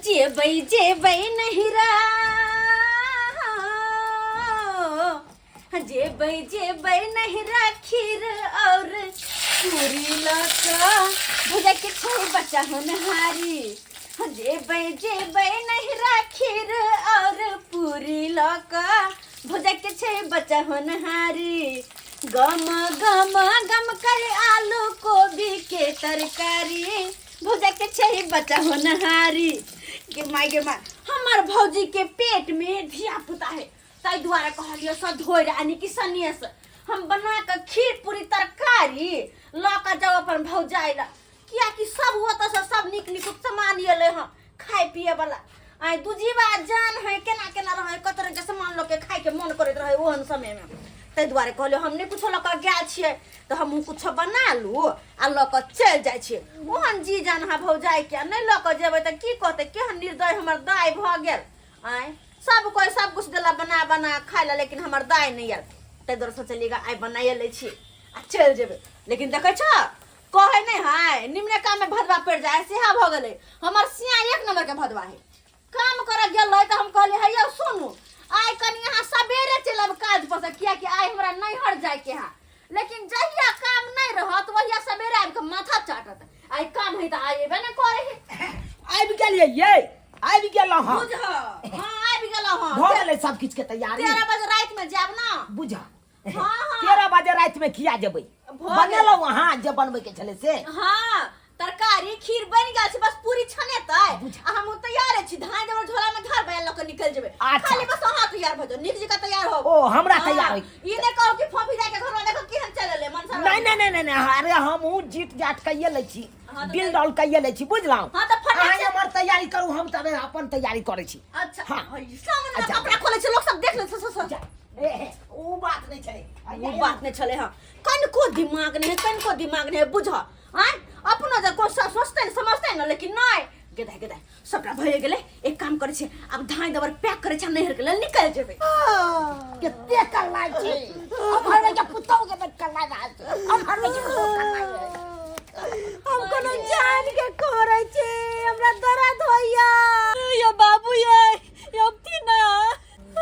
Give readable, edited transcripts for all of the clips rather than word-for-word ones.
जेबै जेबै नहिरा, जेबै जेबै नहिरा खीर और पूरी लऽ कऽ भुजा के छै बच्चा होनहारी। जेबै जेबै नहिरा खीर और पूरी लऽ कऽ भुजा के छै बच्चा होनहारी। गम गम गम कर आलू कोबी के तरकारी भुजा के छै बच्चा होनहारी। गे माय गे माय, हमर भौजी के पेट में धिया पुता है, ताहि दुआरे कहलियो सधोरि यानी कि सनेस हम बना कऽ खीर पूरी तरकारी लऽ कऽ जाउ अपन भौजाइ लए, कियाकि सब ओतऽसँ सब नीक नीक सामान एलै हँ खाय पिए वाला। आइ दूजीवा जान है केना केना रहै, कत रंग के सामान लऽ के खायके मन करैत रहै ओहन समयमे। ताहि दुआरे कहलियै हम नहि कुछो लऽ कऽ गेल छियै तऽ हमहूँ कुछो बना लू आ लऽ कऽ चलि जाइ छियै। ओहन जी जान अहाँ भौजाइके नहि लऽ कऽ जेबै तऽ की कहतै, केहन निर्दय हमर दाइ भऽ गेल। आँय सब कोइ सब कुछ देला बना बना खाय ला, लेकिन हमर दाइ नहि आयल, ताहि दुआरे सोचलियै आइ बनाइए लै छी आ चलि जेबै। लेकिन देखै छह कहै नहि है निम्ने काम में भदवा पड़ि जाइ, सेहा भऽ गेलै। हमर सिया एक नंबर के भदवा है। काम करऽ गेल रहै तऽ हम कहलियै हे यौ सुनू, आइ कनि अहाँ सबेरे चलि आयब काज पर से, कियाकि आइ हमरा नैहर जाइके है। लेकिन जहिया काम नहि रहत वहिया सबेरे आबि कऽ माथा चाटत, आइ काम है तऽ आइ एबे नहि करै है। आबि गेलियै ये, आबि गेलहुँ हम। बुझ हाँ आबि गेलहुँ हँ। भऽ गेलै सब किछु के तैयारी। 13 बजे राति में जायब ना। बुझ हाँ, हाँ। 13 बजे राति में किया जेबै? भऽ गेल। बनेलहुँ अहाँ जे बनबै के छलै से? हाँ तरकारी खीर बनि गेल छै, बस पूरी छनेतै बुझ। आ हम तैयार छी। धान देबै झोला में धरबै आ लऽ कऽ निकलि जेबै। अच्छा। खाली बस अहाँ तैयार भऽ जाउ, नीक जकाँ तैयार हो। ओ हमरा तैयार होइ? ई नहि कहू कि फोफी जाके घर में देखो केहन चलि एलै मनसा। नहीं नहीं नहीं नहीं नहीं, अरे हमहूँ जीत जाट कइये लै छी, हाँ, तऽ दिल डॉल कइये लै छी, बुझलहुँ? हाँ, तऽ फटाक अहाँ से- हमर तैयारी करू, हम तबे अपन तैयारी करै छी। अच्छा। हाँ। हई, सामने अच्छा। कपड़ा खोलै छै लोक सब देख लै छै, से- से- जा, ए, ए, उ बात नहीं छलै। ओ बात नहीं छलै। हाँ कनिको दिमाग नहीं है, कनिको दिमाग नहीं है, बुझ आँय अपनो जे कोई सोचते ने समझते ने, लेकिन नहीं गेदा गेदा सबटा भए गेलै। एक काम करै छियै, आब धान दबर पैक करै छियै, नैहर के लेल निकलि जेबै। कते कल्ला छै अब हर के पुतौ के बड़ कल्ला रहल छै, अब हर के पुतौ कल्ला छै। हम कोनो जान के करै छी, हमरा दर्द होइया यो बाबू, ये ये थी ना।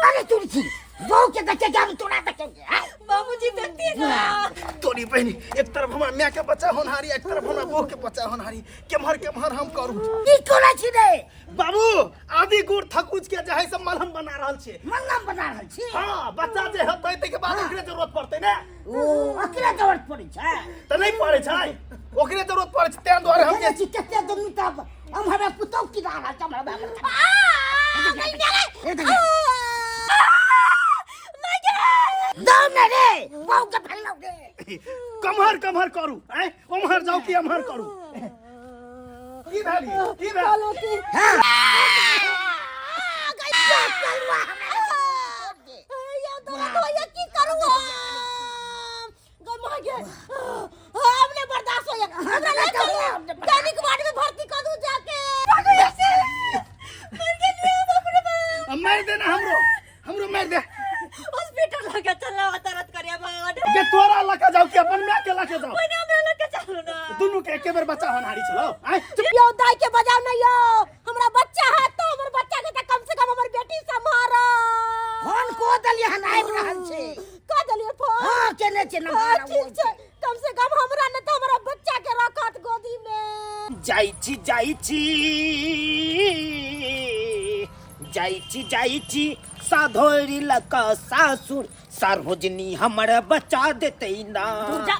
अरे तुलसी बहू के देखे के हम तोरा देखे के हैं? बाबूजी देखती ना। तोरी बहिनी, एक तरफ हमरा माय के बच्चा होनहारी, एक तरफ हमरा बहू के बच्चा होनहारी, केम्हर केम्हर हम करू? की करै छी रे? बाबू आदि गुड़ थकुच के जे है सब मलहम बना रहल छी। मलहम बना रहल छी? हाँ, बच्चा जे हेतै ताहिके बाद ओकरे जरूरत पड़तै ने। ओ ओकरे जरूरत पड़ै छै? तऽ नहि पड़ै छै, ओकरे जरूरत पड़ै छै, ताहि दुआरे हम देखै छी कते दुनू तब हम हमरा पुतौ की रहल छै हमरा बाबू। दौड़ ने रे, बहू के फैलाउ रे। कम्हर कम्हर करू? आँय ओम्हर जाउ कि एम्हर करू? की भेल, की भेल? हाँ। की करू हमने बर्दाश्त हो हमरा ले चलो दैनिक वार्ड में भर्ती कर दूं जाके। मर गेलिए हम अपने बाप। मार दे ना हमरो, हमरो मार दे। हॉस्पिटल लगे चलो, दर्द करिया बाड के तोरा लके जाऊ कि अपन माय के लके जाऊ? पहिने हमरा लगे चलो ना। दुनू के एके बेर बच्चा होनहारी छलो। आँय चुप। यो दाई के बजाओ ना यो, हमरा बच्चा है तो हमर बच्चा के त कम से कम हमर बेटी संभारा। फोन को देलियै हन, आबि रहल छै। का देलियै फोन? हाँ केने छै हाँ नंबर। ठीक छै, कम से कम हमरा ने त हमरा बच्चा के रखत गोदी में। जाइ छी जाइ छी जाइ छी जाइ छी साधोरी लक सासुर, सार्वजनी हमर बचा देतै ना। दूर जा,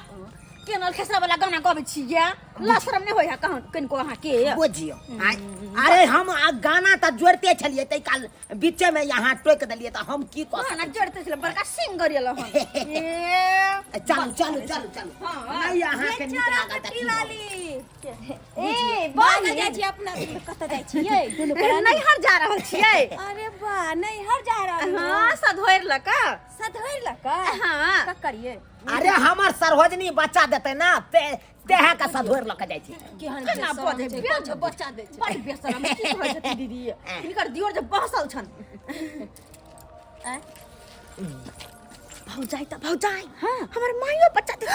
केनल खेसरा वाला गाना गबै छियै, ला शरम नहि होय है कहाँ कनिको अहाँ के? बुझियौ अरे हम आ गाना तऽ जोड़ते छलियै तै काल बीचे में यहाँ टोकि देलियै तऽ हम की कऽ गाना जोड़ते छलै, बड़का सिंगर एल हन। ए चलू चलू चलू चलू। हाँ। नहि अहाँके नीक लागल तऽ की भऽ गेल? ए कतऽ जाइ छी अपना दुनू, कतऽ जाइ छियै दुनू प्राणी? नैहर जा रहल छियै। अरे बा, नैहर जा रहल? हाँ सधोरि लऽ कऽ। सधोरि लऽ कऽ? हाँ। ककरियै? अरे हमर सरहोजनी बच्चा देतै ना ते तेहा के सधोरि लऽ कऽ जाइ छी। केहन केना बेशरम बजै छै, बेच कोन बच्चा दै छै। बड़ बेशरम की कहै छथिन दीदी, हिनकर दियोर जे बहसल छन। आँय? भौजाइ तऽ भौजाइ। हाँ हमर माइयो बच्चा दे।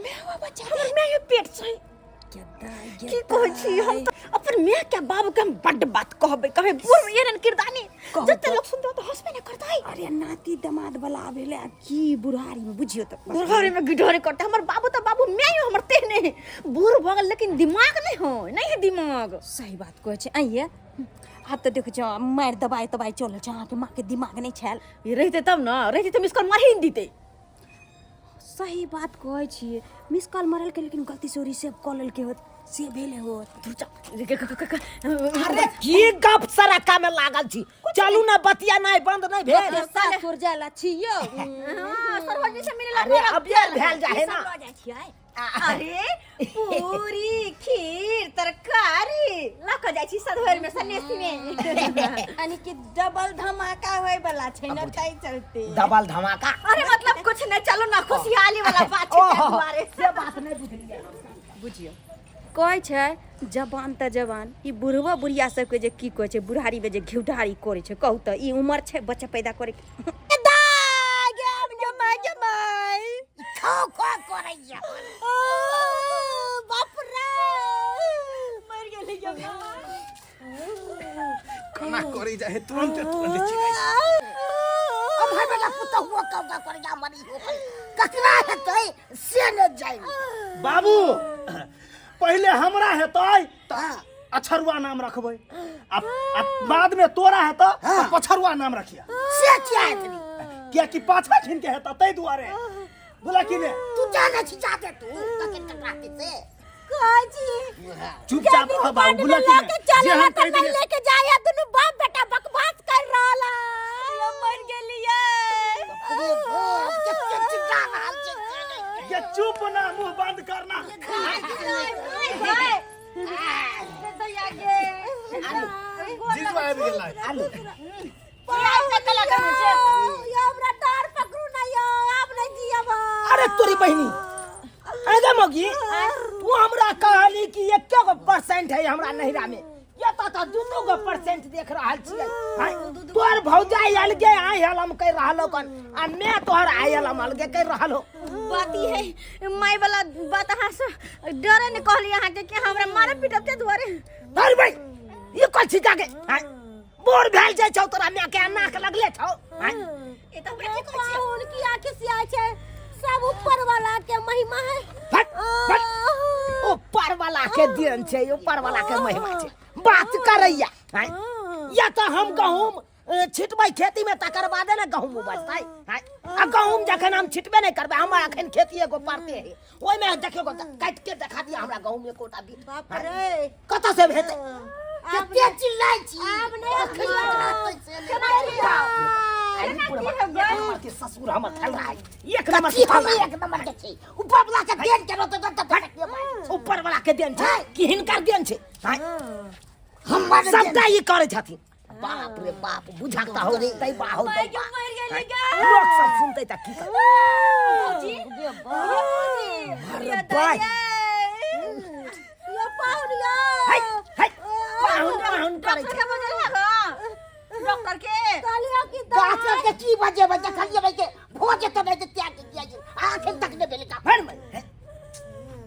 माइयो बच्चा? हमर माइयो पेट छै। की कहै छी हम तऽ अपन माय के बाबू के हम बड्ड बात कहबै, कहबै बूढ़ एहन किरदानी कहू जते तऽ। लोक सुनतै तऽ हंसबे नहि करतै। अरे नाती दमाद वाला भेलै, आब की बुढ़ारी में बुझियौ तऽ बुढ़ारी में गिढोरी करतै। हमर बाबू तऽ बाबू माय हमर तेहने है, बूढ़ भऽ गेल लेकिन दिमाग नहि हो, नहि है दिमाग। सही बात कहै छै। आइये आब तऽ देखै छौ मारि दबाइ तबाइ चलै छै, अहाँके माँके दिमाग नहि छल। ई रहितै तब ने, रहितै तऽ मिसकॉल मारि ही दितै। सही बात कहै छियै, मिस कॉल मारलकै लेकिन गलती से रिसीव कऽ लेलकै होत, से भेलै होत। अरे की गप सराका में लागल छी, चलू ना बतिया नहीं बंद नहीं भेल। सासुर जाला छी यौ। हाँ, सरहोजी से मिले ला। अरे अबियर भेल जाहे ना। लऽ जाइ छियै। अरे पूरी खीर तरकारी लऽ कऽ जाइ छी सधोर में सनेसी में। यानी कि डबल धमाका होय वाला छै न, ताहि चलते डबल धमाका। अरे मतलब कुछ नहीं, चलो ना खुशहाली वाला बात छै ताहि ओहो, दुआरे। से बात नहीं बुझलियै। बुझियौ कहै छै जवान तऽ जवान, ई बुढ़बो बुढ़िया सबके जे की कहै छै बुढ़ारी में जे घिउढारी करै छै, कहू तऽ ई उमर छै बच्चा पैदा करे के? दाय गे गे my गे my खो खो करैया। बाप रे मर गेली गे my. केना करै जाइ है, तुरंते तुरंते चिल्लाइ छै। अब है बेटा पुतहु हुआ कौका करैया मरी हो ककरा हेतै से ने जानि। बाबू पहिले हमरा हेतै तऽ अछरुआ नाम रखबै, आ आ बाद में तोरा हेतै तऽ पछरुआ नाम रखिया। से किया हेतै? कियाकि पाछा छिन के हेतै ताहि दुआरे, बोला कि ने? तू जानै छी जादे तू ककरा ककरा हेतै से। कहै छी चुपचाप रह बाबू, बोला कि ने? जे हम कहि देलियै। लेके जाय, दुनू बाप बेटा बकवास कर रहल है। मर गेलियै। अरे बाप, कते चिल्ला रहल छै से ने। ये चुप ना, मुंह बंद करना। जीजू आबि गेलै। आलू अरे तोरी बहिनी, अरे मौगी, तू हमरा कहली कि एके गो परसेंट है हमरा नहिरा में, ये तो तो दुनू गो परसेंट देख रहल छियै। आँय, तोहर भौजाई अलगे आइ हलम कहि रहल हो कन, आ मैं तोहर आइ हलम अलगे कहि रहल हो। बात ई है माय वाला बात अहाँ से डरे ने कहली अहाँ के कि हमरा मारे पीटब ते दुआरे। अरे भाई ई कथी छी जाके? आँय, बोर भेल जाइ छौ तोरा माय के, नाक लगले छौ। आँय, ई तऽ हमरा की कहै छियै? उनकी आंखें से आय छै, सब ऊपर वाला के महिमा है। फट फट, ऊपर वाला के देन छै, ऊपर वाला के महिमा छै। बात करैया। आँय, या तऽ हम गहूम छिटबै खेती में तकर बादे ने गहूम उपजतै। आँय, आ गहूम जखन हम छिटबे नहि करबै, हमर अखन खेती एगो पड़ते है, ओहिमे देखियौ काटि के देखा दिया हमरा गहूम एकोटा भी। बाप रे, कतऽ से हेतै? कते चिल्लाइ छी। आब नहि। अखन ककरा पैसे नहि। अरे बुढ़वा, एक नंबर के ससुर हमर खेल रहा है, एक नंबर के खेल रहा है। एक नंबर के छै, ऊपर वाला के देन के रहतै तऽ ऊपर वाला के देन छै कि हिनकर देन छै? आँय, हमर सबटा ई करै छथिन। बाप रे बाप, बुझक तऽ हो दै बा हो दै बा। मर गेली गे। लोक सब सुनतै तऽ की करतै? भौजी, अरे बाय। यो पाहुन यो। है है, पाहुन पाहुन करै डॉक्टर छै। के बजल है गा, डॉक्टर के कहलियो कि डॉक्टर के की बजेबै? देखलियै भाई के भोज तऽ नहि त्याग दिया, आखिर तक नहि भेलै का। भर में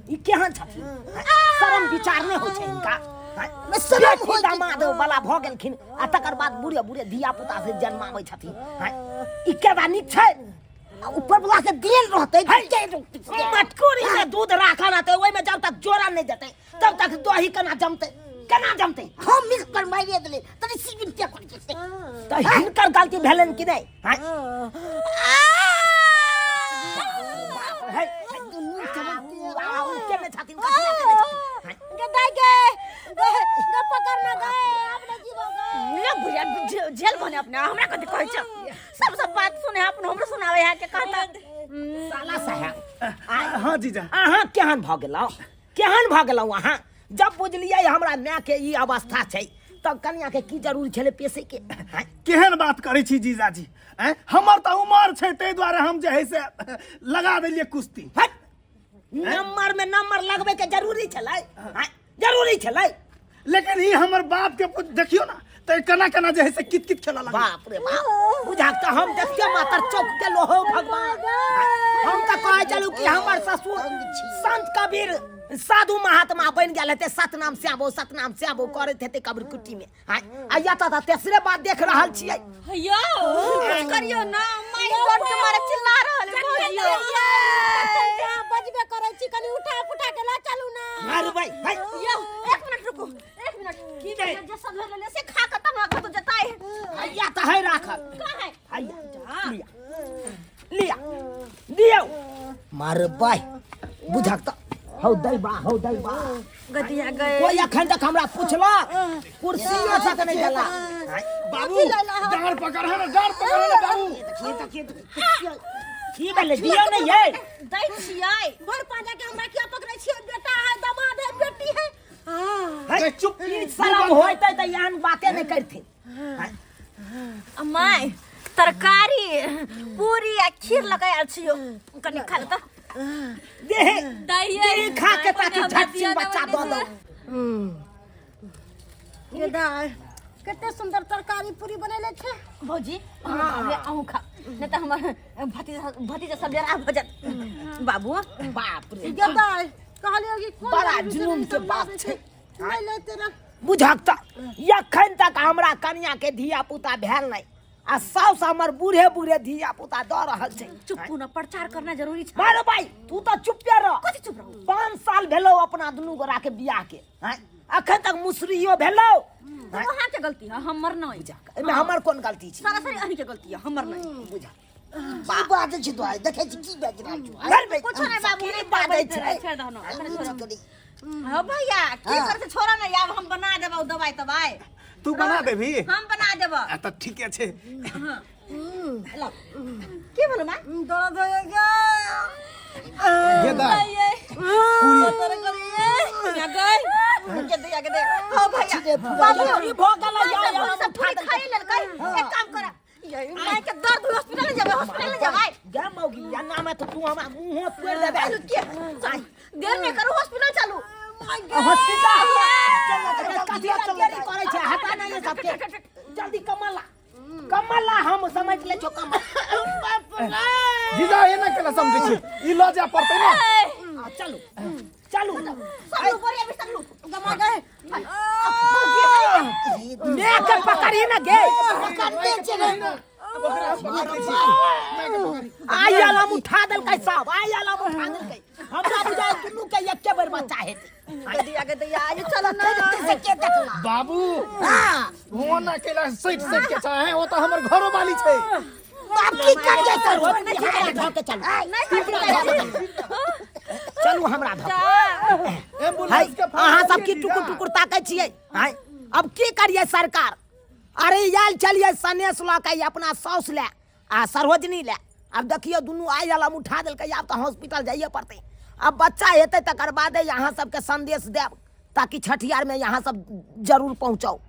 ई केहन छथिन? शरम विचार नहि होइ छै हिनका? शरम होइ छै। दामाद वाला भऽ गेलखिन आ तकर बाद बुढ़े बुढ़े धिया पुता से जन्माबै छथिन। हैं? ई केना नीक छै? आ ऊपर वाला के देन रहतै। है। मटकोरी में दूध राखल रहतै, ओहिमे जब तक जोड़ा नहि देतै तब तक दही केना जमतै? केना जमतै? हम मिस कर मारिए देले तनी सिबिन के कर के। तऽ हिनकर गलती भेलनि कि नहि? हैं? बाप रे, है, दुनू चमकते आउ, केने छथिन, कथिया केने छथिन? हैं? गे दाई गे गे गे पकड़ना गे, आब नहीं जीवो गे। ले बुढ़िया झेल भने अपने हमरा कथी कहै छ, सब सब बात सुने अपन हमरो सुनावे है के कहता। साला साहेब। हाँ जीजा। अहाँ केहन भऽ गेलहुँ, केहन भऽ गेलहुँ अहाँ? जब बुझलियै हमरा माय के ई अवस्था छै तब कनिया के की जरूरी छलै पेशे के? हैं? केहन बात करै छी जीजाजी? आँय, हमर तऽ उमर छै ताहि दुआरे हम जे है से लगा देलियै कुश्ती। हट, नंबर में नंबर लगबै के जरूरी छलै? हैं? जरूरी छलै? लेकिन ई हमर बाप के देखियौ ने तऽ केना केना जे है से कित कित खेलऽ लागल। बाप रे बाप, बुझाक तऽ हम देखते मातर चौक गेलो। हो भगवान, हम तऽ कहै छलहुँ कि हमर ससुर संत कबीर साधु महात्मा बनि गेल हेतै, सतनाम श्यामो सतनाम श्यामो करैत हेतै कब्र कुट्टी में। आय आ एतऽ तऽ तेसरे बात देख रहल छियै। यौ, कुछ करियौ ना, my God के मारे चिल्ला रहल है भौजी। अहाँ बजबे करै छी, कनी उठा पुठा के लऽ चलू ना। मारबै है। यौ, एक मिनट रुकू, एक मिनट। की भेल? जे सब भेल से खा के तब कतौ जताय। हैया तऽ है राखल। कहाँ है? हैया, लिया लिया दियौ। मारबै बुझक तऽ हौ दैबा, हौ दैबा। गदिया गए। कोई अखन तक हमरा पुछलक कुर्सियो तक नहीं देला। बाबू, डार पकड़ है ना, डार पकड़ है ना बाबू। की भेलै? दियौ नहीं ये। दै छियै। भर पाजा के हमरा किया पकड़ै छियै? बेटा है, दामाद है, बेटी है। है, चुप। शरम होइतै तऽ एहन बाते नहि करथिन। माय, तरकारी पूरी आ खीर लऽ कऽ आयल छियौ, कनि खा ले तऽ। देहे दैयै। देहे खा के ताकि झट सिंह बच्चा दऽ दौ। ये दाय, कते सुंदर तरकारी पूरी बनेले छै। भौजी, अहूँ खा, नहि तऽ हमर भतीजा भतीजा सब डेरा भऽ जायत। बाबू। बाप रे। ये दाय, कहलियो कि कोन बड़ा आदमी जुलुम के सब बात लाबै छै। नहि लेते रह। बुझक तऽ एखन तक हमरा कनिया के धिया पुता भेल नहि आ साउस हमर बूढ़े बूढ़े धिया पुता दऽ रहल छै। चुप न, प्रचार करना जरूरी छै। मारो भाई, तू तऽ चुपे रह। कथी चुप रहू? 5 साल भेलौ अपना दुनू गोरा के बियाह के, हैं? अखन तक मुसरियो भेलौ। तो अहाँ के गलती है, हमर नहि। एहिमे हमर कोन गलती छै? सरासरी अहीं के गलती है, हमर नहि। बुझा की बाजै छी तू? आइ देखै छी की बाजि रहल छी? घर में कुछो नहि बाबू, की नहि बाजै छै? छोड़ दहो न, अखन छोड़ो। हाँ भैया, की करते? छोड़ा ना, आब हम बना देबौ दवाई तवाई। तू बना देबी? हम बना देबौ। आ तऽ ठीके छै। की बोलू माँ? दर्द हो गया। गेदा। गए के दे, के दे। हाँ भैया, बाबू ई भऽ गेलै, सब यार, सब पूरी खाई लेलकै। एक काम कर, ये माय के दर्द हुए, हॉस्पिटल ले जेबै, हॉस्पिटल ले जेबै। गे मौगी, एना में तऽ तू हमरा मुँहो तोड़ि देबै। चलू, के चल, देर नहि करू, हॉस्पिटल चलू। हॉस्पिटल कथी लए देरी करै छै? हटा नहि ये सबके, जल्दी कमला कमला, हम समझ ले छो कमला। जीजा, एना केला समझै छी? ई लऽ जाय पड़तै ने। आ, चलू चलू। सब लू, बोरिया बिस्तर लू, गमा गए। मैं के पकड़ी ना गे। पकड़ने छै रे। आई आलम उठा देलकै सब, आई आलम उठा देलकै। हमरा बुझाय दुनू के एके बेर बच्चा हेतै। गदिया के दैया, ये चलो ना। से के देखला? बाबू। हाँ। वो ना केला सैट सैट के चाहे, वो तऽ हमर घरो वाली छै। बाप की कर जाय सर? हमरा धऽ के चलू, चलू हमरा धऽ के। एम्बुलेंस के फोन अहाँ सब की करियै टुकुर जीजा। टुकुर ताकै छियै? हाय, अब की करियै सरकार? अरे आयल चलियै सनेस लऽ के अपना साउस लए आ सरोजनी लए। आब देखियौ, दुनू आइ आलम उठा देलकै, आब तऽ हॉस्पिटल जाइए पड़तै। आब बच्चा हेतै तकर बादे अहाँ सबके संदेश देब ताकि छठियारमे अहाँ सब जरूर पहुँचाउ।